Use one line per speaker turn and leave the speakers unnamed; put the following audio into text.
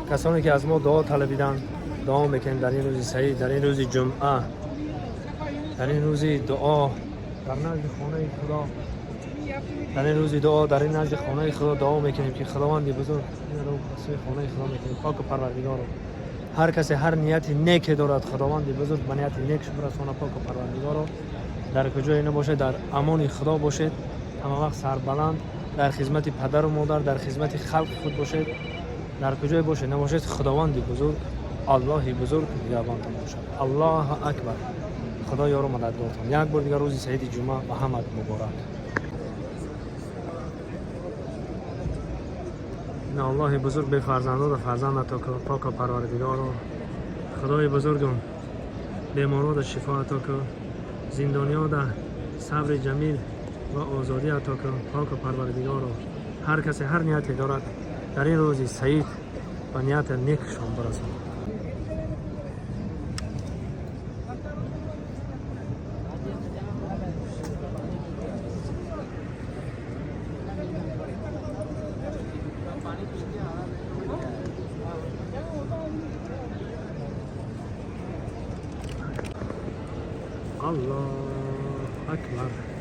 Касоне ки аз мо дуо талабиданд, дуо мекунем дар ин рӯзи саид, дар ин рӯзи ҷумъа, дар ин рӯзи дуо дар назди хонаи Худо, дар ин рӯзи дуо дар ин назди хонаи Худо дуо мекунем, ки Худованди бузург инро ба сӯи хонаи Худо мекунем. Поку Парвардигоро, ҳар касе ҳар нияти неке дорад, Худованди бузург ба нияти некш бирасона. Поку Парвардигоро, дар куҷое набошед, дар амони Худо бошед. Ҳама вақт сарбаланд, дар хизмати падару модар, дар хизмати халқи худ бошед. Дар куҷое бошед набошед, Худованди бузург, Аллоҳи бузург нигаҳбонтон бошад. Аллоҳу акбар. Худо ёру мададгортон. Як бор дигар рӯзи саиди ҷумъа ба ҳамат муборак. Ин Аллоҳи бузург бефарзандода фарзанд ато кун. Поку Парвардигоро, Худои бузургум, беморода шифо ато кун, зиндониёда сабри ҷамил ва озодӣ ато кун. Поку Парвардигоро, ҳар касе ҳар нияте дорад, дар ин рӯзи саид ба нияти некшон бирасон. Аллоҳ акбар.